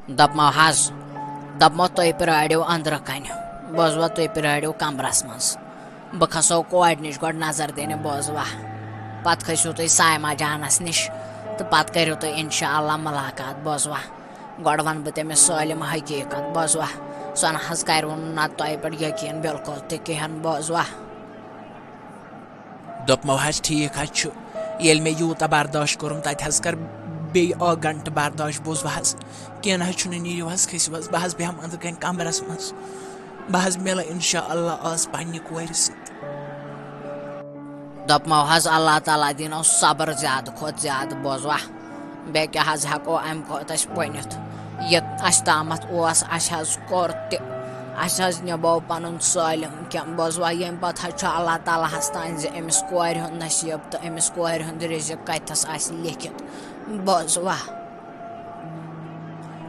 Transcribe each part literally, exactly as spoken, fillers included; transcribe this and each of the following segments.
دوٚپمو حظ، دوٚپمو تُہۍ پرٛٲرِو أنٛدرٕ کنہِ، بوزوا، تُہۍ پرٛٲرِو کمرس منٛز۔ بہٕ کھسو کورِ نِش گۄڈٕ نظر دِنہِ، بوزوا۔ پتہٕ کھٔسِو تُہۍ سایمہ جانس نِش تہٕ پتہٕ کٔرِو تُہۍ انشاء اللہ ملاقات، بوزوا۔ گۄڈٕ ونہٕ بہٕ تٔمِس سٲلِم حقیٖقت، بوزوا۔ سۄ نہ حظ کرِوٕ نہٕ نتہٕ تۄہہِ پٮ۪ٹھ یقیٖن بالکل تہِ کِہیٖنۍ، بوزوا۔ دوٚپمو حظ، ٹھیٖک حظ چھُ، ییٚلہِ مےٚ یوٗتاہ برداش کوٚرُم، تَتہِ حظ کَر بیٚیہِ اَکھ گھنٹہٕ برداش، بوٗزوٕ حظ۔ کینٛہہ نہ حظ چھُنہٕ، نیٖرِو حظ، کھٔسِو حظ، بہٕ حظ بیٚہمہٕ أنٛدرٕ کَنہِ کَمرَس منٛز۔ بہٕ حظ مِلہٕ اِنشاء اللہ آز پنٛنہِ کورِ سۭتۍ۔ دوٚپمو حظ، اللہ تعالیٰ دِنو صبر زیادٕ کھۄتہٕ زیادٕ، بوزوا۔ بیٚیہِ کیٛاہ حظ ہٮ۪کو اَمہِ کھۄتہٕ أسۍ ؤنِتھ؟ یہِ اَسہِ تامَتھ اوس، اَسہِ حظ کوٚر تہِ، اَسہِ حظ نِبوو پَنُن سٲلِم کینٛہہ، بوزوا۔ ییٚمہِ پَتہٕ حظ چھُ اللہ تعالیٰ ہَس تام زِ أمِس کورِ ہُنٛد نصیٖب تہٕ أمِس کورِ ہُنٛد رِزِق کَتہِ تھَس آسہِ لیکھِتھ، بوزوا۔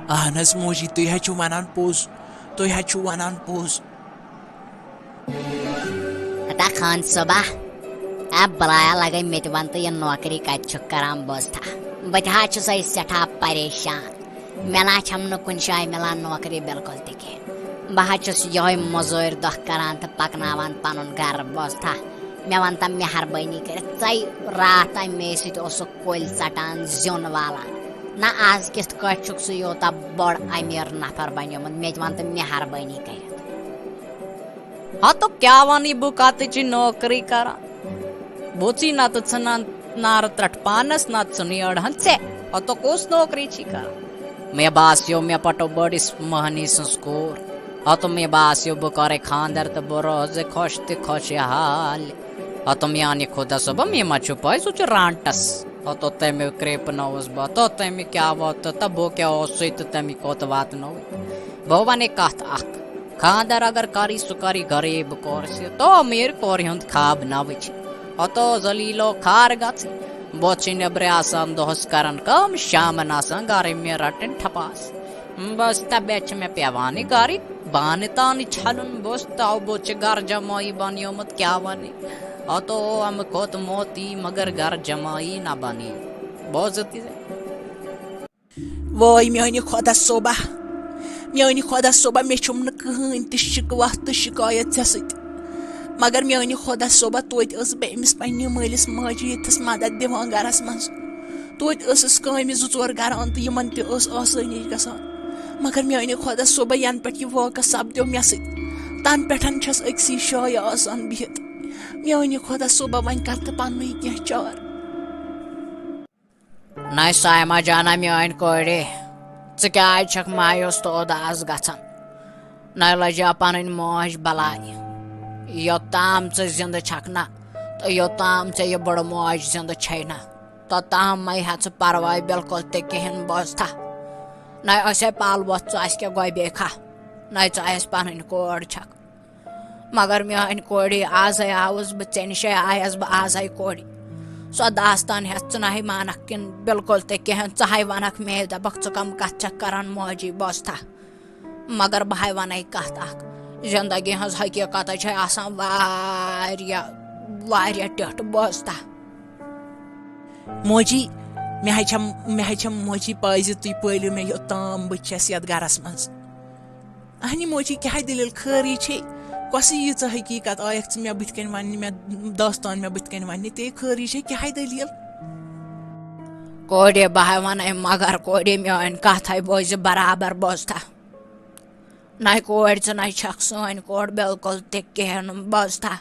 اہن حظ موجی، تُہۍ حظ چھِو وَنان پوٚز، تُہۍ حظ چھِو وَنان پوٚز۔ ہتا خان صٲبہ، اے بلایا لگے مےٚ تہِ وَن تہٕ یہِ نوکری کَتہِ چھُکھ کران بوزتھا؟ بہٕ تہِ حظ چھُسے سٮ۪ٹھاہ پریشان۔ مےٚ نہ چھَم نہٕ کُنہِ جایہِ مِلان نوکری بِلکُل تہِ کینٛہہ۔ بہٕ حظ چھُس یِہوٚے مٔزوٗرۍ دۄہ کران تہٕ پَکناوان پَنُن گَرٕ بوزتھا۔ مےٚ وَن تہٕ مہربٲنی کٔرِتھ، ژَے راتھ تام مے سۭتۍ اوسُکھ کُلۍ ژَٹان، زیُن والان۔ نہ آز کِتھ کٲٹھۍ چھُکھ ژٕ یوٗتاہ بوٚڑ أمیٖر نفر بنیومُت؟ مےٚ تہِ وَن تہٕ مہربٲنی کٔرِتھ۔ ہتہٕ کیٛاہ وَنہٕ بہٕ کَتٕچ نوکری کران؟ بوٗزی نَتہٕ ژھٕنان نارٕ ترٛٹھ پانس، نَتہٕ ژھٕنٕے أڑہَن ژےٚ۔ ہتہٕ کُس نوکری چھی کران؟ مےٚ باسیو مےٚ پَٹو بٔڑِس مۄہنی سٕنٛز کوٗر۔ ہتہٕ مےٚ باسیو بہٕ کَرَے خانٛدر تہٕ بہٕ روزَے خۄش تہٕ خۄشحال۔ ہتہٕ میٛانہِ خۄدا صٲبہ، مےٚ ما چھُ پَے سُہ چھُ رانٛٹَس۔ ہتہٕ تٔمۍ کرٛیپنٲوٕس بہٕ، ہتہٕ تٔمۍ کیٛاہ ووت تہٕ بہٕ کیٛاہ اوسُے تہٕ تٔمۍ کوٚت واتنووُے؟ بہٕ وَنے کَتھ اَکھ۔ خانٛدر اگر کری، سُہ کری غریب کورِ سۭتۍ، تو امیر کورِ ہُنٛد خواب نہ وٕچھِ۔ ہتو ذلیلو خار گژھِ۔ بہٕ چھِ نیٚبرٕ آسان دۄہس کران کٲم، شامن آسان گرٕ مےٚ رٹٕنۍ ٹھپاس۔ بس تہ بیٚیہِ چھِ مےٚ پیوان یہِ گرٕکۍ بانہٕ تانہٕ چھلُن۔ بس تو بہٕ چھِ گرٕ جمٲعی بنیومُت، کیٛاہ ونہٕ۔ ہتو امہٕ کھۄتہٕ موتی مگر گرٕ جمٲعی نہ بنی۔ بوزٕ تہِ۔ وٲے میٛانہِ خۄدا صٲبہ، میٛانہِ خۄدا صٲبہ، مےٚ چھُم نہٕ کٕہٕنۍ تہِ شِکوہ تہٕ شِکایت ژےٚ سۭتۍ۔ مگر میٛانہِ خۄدا صٲبہ، توتہِ ٲس بہٕ أمِس پنٛنہِ مٲلِس ماجہِ ییٚتھَس مدد دِوان گَرَس منٛز۔ توتہِ ٲسٕس کامہِ زٕ ژور کَران تہٕ یِمَن تہِ ٲس آسٲنی گژھان۔ مگر میٛانہِ خۄدا صٲبہ، یَنہٕ پٮ۪ٹھ یہِ واقعہ سپدیو مےٚ سۭتۍ، تَنہٕ پٮ۪ٹھ چھَس أکسٕے جایہِ آسان بِہِتھ۔ میٛانہِ خۄدا صٲبہ، وۄنۍ کَر تہٕ پَننُے کینٛہہ چار۔ نَے سایمہ جانہ میٛٲنۍ کورِ، ژٕ کیٛازِ چھَکھ مایوس تہٕ اُداس گژھان؟ نَے لٔجا پنٕنۍ موج بلاے۔ یوٚتام ژٕ زِندٕ چھَکھ نہ تہٕ یوٚتام ژےٚ یہِ بٔڑ موج زِندٕ چھے نہ، توٚتام مَے ہےٚ ژٕ پرواے بِلکُل تہِ کِہیٖنۍ، بوزتھا؟ نَے أسۍ ہے پالوتھ ژٕ اَسہِ کیٛاہ گۄبے کھا؟ نَے ژٕ اَسہِ پنٕنۍ کورِ چھَکھ۔ مگر میٛانہِ کورِ، آزے آوُس بہٕ ژےٚ نِشے، آیس بہٕ آزے کورِ۔ سۄ داستان ہٮ۪تھ ژٕ نہ ہے مانکھ کِنہٕ بِلکُل تہِ کِہیٖنۍ، ژٕ ہے ونکھ مے، دپکھ ژٕ کم کتھ چھکھ کران موجی، بوزتھا؟ مگر بہٕ ہے ونے کتھ اکھ، زندگی ہٕنٛز حقیٖقت چھے آسان واریاہ، واریاہ ٹیٹھ، بوزتھا؟ موجی، مےٚ ہے چھم، مےٚ ہے چھم موجی پاے زِ تُہۍ پٲلِو مےٚ یوٚتام بہٕ چھس یتھ گرس منٛز۔ اہنہِ موجی، کیٛاہ دٔلیٖل؟ خٲرٕے چھے؟ کۄسٕے ییٖژاہ حقیٖقت آیکھ ژٕ مےٚ بٕتھِ کنۍ وننہِ، مےٚ داستان مےٚ بٕتھِ کنۍ وننہِ؟ تے خٲرٕے چھے؟ کیٛاہ دٔلیٖل؟ کورِ، بہٕ ہاے ونے، مگر کورِ، میٲنۍ کتھ ہاے بوزِ برابر، بوزتھا؟ ناے کورِ، ژٕ ناے چھکھ سٲنۍ کورِ بِلکُل تہِ کِہیٖنۍ، بوزتھا؟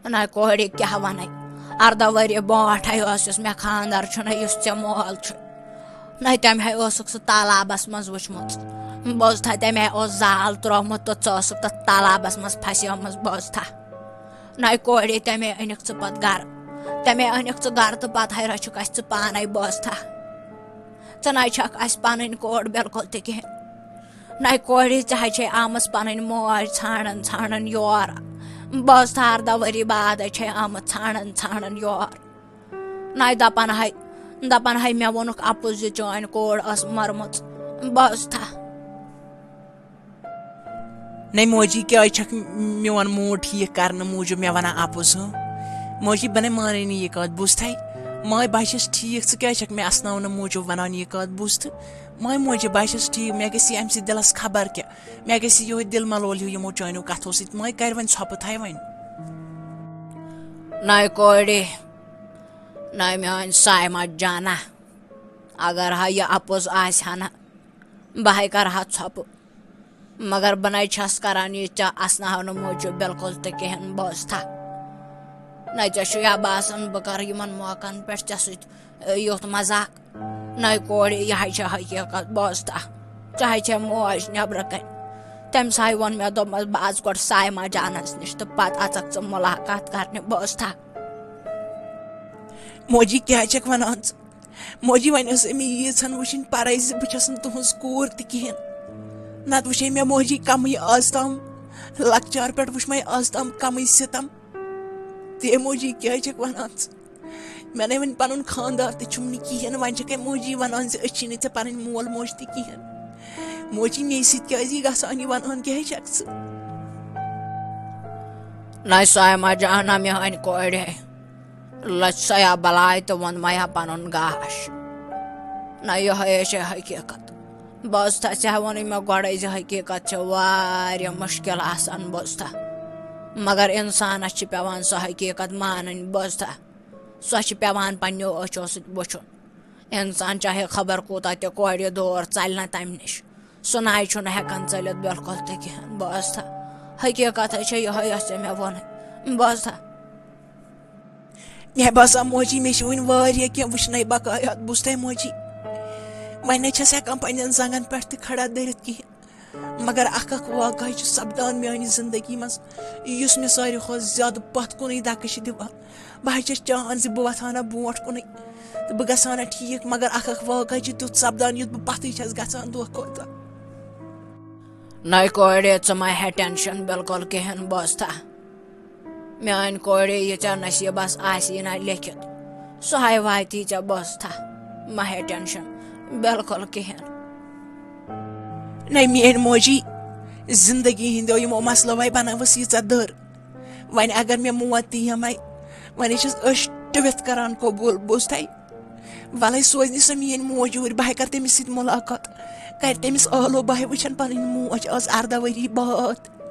ناے کورِ کیٛاہ ونے، ارداہ ؤری برونٹھے اوسُس مےٚ خاندر چھُنہ یُس ژےٚ مول چھُ۔ ناے تمہِ ہاے اوسُکھ سُہ تالابس منٛز وٕچھمُت۔ بوزتھا، تمہِ ہاے اوس زال تروومُت تہٕ ژٕ ٲسٕکھ تتھ تالابس منٛز پھسیمٕژ، بوزتھا؟ ناے کورِ، تمے أنِکھ ژٕ پتہٕ گرٕ۔ تمے أنِکھ ژٕ گرٕ تہٕ پتہٕ ہاے رچھُکھ اسہِ ژٕ پانے، بوزتھا؟ ژٕ ناے چھکھ اسہِ پنٕنۍ کورِ بِلکُل تہِ کِہیٖنۍ۔ ناے کورِ، ژےٚ ہاے چھے آمٕژ پنٕنۍ موج ژھانڈان ژھانڈان یور۔ بوزتھا، ارداہ ؤری بعد چھے آمٕژ ژھانڈان ژھانڈان یور۔ ناے دپان ہاے، دپان ہاے مےٚ ووٚنُکھ اپُز زِ چٲنۍ کورِ ٲس مٔرمٕژ۔ بوزتھا؟ نَے موجی، کیٛازِ چھَکھ میون موٗڈ ٹھیٖک کرنہٕ موٗجوٗب مےٚ وَنان اَپُز ہُہ؟ موجی، بہٕ نَے مانَے نہٕ یہِ کَتھ، بوٗزتھَے؟ ماے، بہٕ چھَس ٹھیٖک، ژٕ کیٛازِ چھَکھ مےٚ اَسناونہٕ موٗجوٗب وَنان یہِ کَتھ؟ بوٗزتھٕ؟ ماے موجی، بہٕ چھَس ٹھیٖک، مےٚ گژھِ یہِ اَمہِ سۭتۍ دِلَس خبر کیٛاہ، مےٚ گژھِ یِہوٚے دِل ملول ہیوٗ یِمو چانیو کَتھو سۭتۍ۔ ماے، کَرِ وۄنۍ ژھۄپہٕ تھاے وۄنۍ۔ ناے کورِ، ناے میٛٲنۍ سایمہ جانہ، اگر ہا یہِ اَپُز آسہِ ہا نہ، بہٕ ہَے کَرٕ ہا ژھۄپہٕ۔ مگر بہٕ نَے چھَس کَران یہِ ژےٚ اَسناونہٕ موٗجوٗب بِلکُل تہِ کِہیٖنۍ، بوزتھا؟ نَے ژےٚ چھُ یا باسان بہٕ کَرٕ یِمَن موقعن پٮ۪ٹھ ژےٚ سۭتۍ، اے، یُتھ مذاق؟ نَے کورِ، یہِ ہَے چھےٚ حقیٖقت، بوزتھا؟ ژےٚ ہَے چھےٚ موج نٮ۪برٕ کَنۍ۔ تٔمِس ہَے ووٚن مےٚ، دوٚپمَس، بہٕ اَژٕ گۄڈٕ سایمہ جانَس نِش تہٕ پَتہٕ اَژَکھ ژٕ مُلاقات کَرنہِ، بوزتھا؟ موجی، کیٛاہ چھَکھ وَنان ژٕ؟ موجی، وۄنۍ ٲس أمۍ ییٖژ ہن وٕچھِنۍ پَرَے زِ بہٕ چھَس نہٕ تُہٕنٛز کوٗر تہِ کِہیٖنۍ۔ نَتہٕ وٕچھے مےٚ موجی کَمٕے آز تام، لۄکچار پٮ۪ٹھ وٕچھ مےٚ آز تام کَمٕے سِتَم۔ تہِ موجی، کیٛازِ چھَکھ وَنان ژٕ؟ مےٚ نے وۄنۍ پَنُن خانٛدار تہِ چھُم نہٕ کِہیٖنۍ، وۄنۍ چھَکھ اَمہِ موجی وَنان زِ أسۍ چھِی نہٕ ژےٚ پَنٕنۍ مول موج تہِ کِہیٖنۍ۔ موجی، مے سۭتۍ کیٛازِ یی گژھان یہِ وَنان کیٛازِ چھَکھ ژٕ؟ نہ سایمہ جانہ، میٛانہِ کورِ۔ لٔج سۄ یا بلاے تہٕ ووٚن میا پنُن گاش۔ نہ، یِہوٚے چھےٚ حقیٖقت۔ بوزتھا، ژےٚ ووٚنُے مےٚ گۄڈَے زِ حقیٖقت چھےٚ واریاہ مُشکِل آسان، بوزتھا۔ مگر اِنسانَس چھِ پٮ۪وان سۄ حقیٖقت مانٕنۍ، بوزتھا۔ سۄ چھِ پٮ۪وان پنٛنیو أچھو سۭتۍ وٕچھُن۔ اِنسان چاہے خبر کوٗتاہ تہِ کورِ دور ژَلہِ نہ تَمہِ نِش، سُہ نَے چھُنہٕ ہٮ۪کان ژٔلِتھ بِلکُل تہِ کِہیٖنۍ۔ بوزتھا، حقیٖقت چھےٚ یِہوٚے یۄس ژےٚ مےٚ ووٚنُے۔ بوزتھا۔ مےٚ باسان موجی، مےٚ چھِ وٕنہِ واریاہ کینٛہہ وٕچھنَے بقایات، بوٗزتھَے موجی؟ وۄنۍ نَے چھَس ہٮ۪کان پنٛنٮ۪ن زنٛگَن پٮ۪ٹھ تہِ کھڑا دٔرِتھ کِہیٖنۍ۔ مگر اَکھ اَکھ واقعہٕ چھُ سپدان میٛانہِ زندگی منٛز، یُس مےٚ ساروی کھۄتہٕ زیادٕ پَتھ کُنٕے دَکہٕ چھِ دِوان۔ بہٕ حظ چھَس چاہان زِ بہٕ وۄتھٕ ہا نہ برونٛٹھ کُنٕے تہٕ بہٕ گژھٕ ہا نہ ٹھیٖک، مگر اَکھ اَکھ واقعہٕ چھِ تیُتھ سپدان، یُتھ بہٕ پَتھٕے چھَس گژھان دۄہ کھۄتہٕ دۄہ۔ نَے کورِ، ژٕ مہ ہےٚ ٹٮ۪نشَن بِلکُل کِہیٖنۍ، بوزتھا؟ میٛانہِ کورِ، یہِ ژےٚ نصیٖبَس آسی نہ لیکھِتھ، سُہ ہاے واتی ژےٚ، بوزتھا؟ مہ ہےٚ ٹٮ۪نشَن بِلکُل کِہیٖنۍ۔ نَے میٛٲنۍ موجی، زِندگی ہِنٛدیو یِمو مسلو وَے بَنٲوٕس ییٖژاہ دٔر۔ وۄنۍ اگر مےٚ موت تہِ یِمَے، وۄنۍ چھَس أچھ ٹُوِتھ کَران قبوٗل، بوزتھَے؟ وَلَے سوزنہِ سۄ میٛٲنۍ موج یوٗرۍ، بہٕ ہَے کَرٕ تٔمِس سۭتۍ مُلاقات، کَرِ تٔمِس ٲلو، بہٕ ہَے وٕچھَن پَنٕنۍ موج، ٲس اَرداہ ؤری باد۔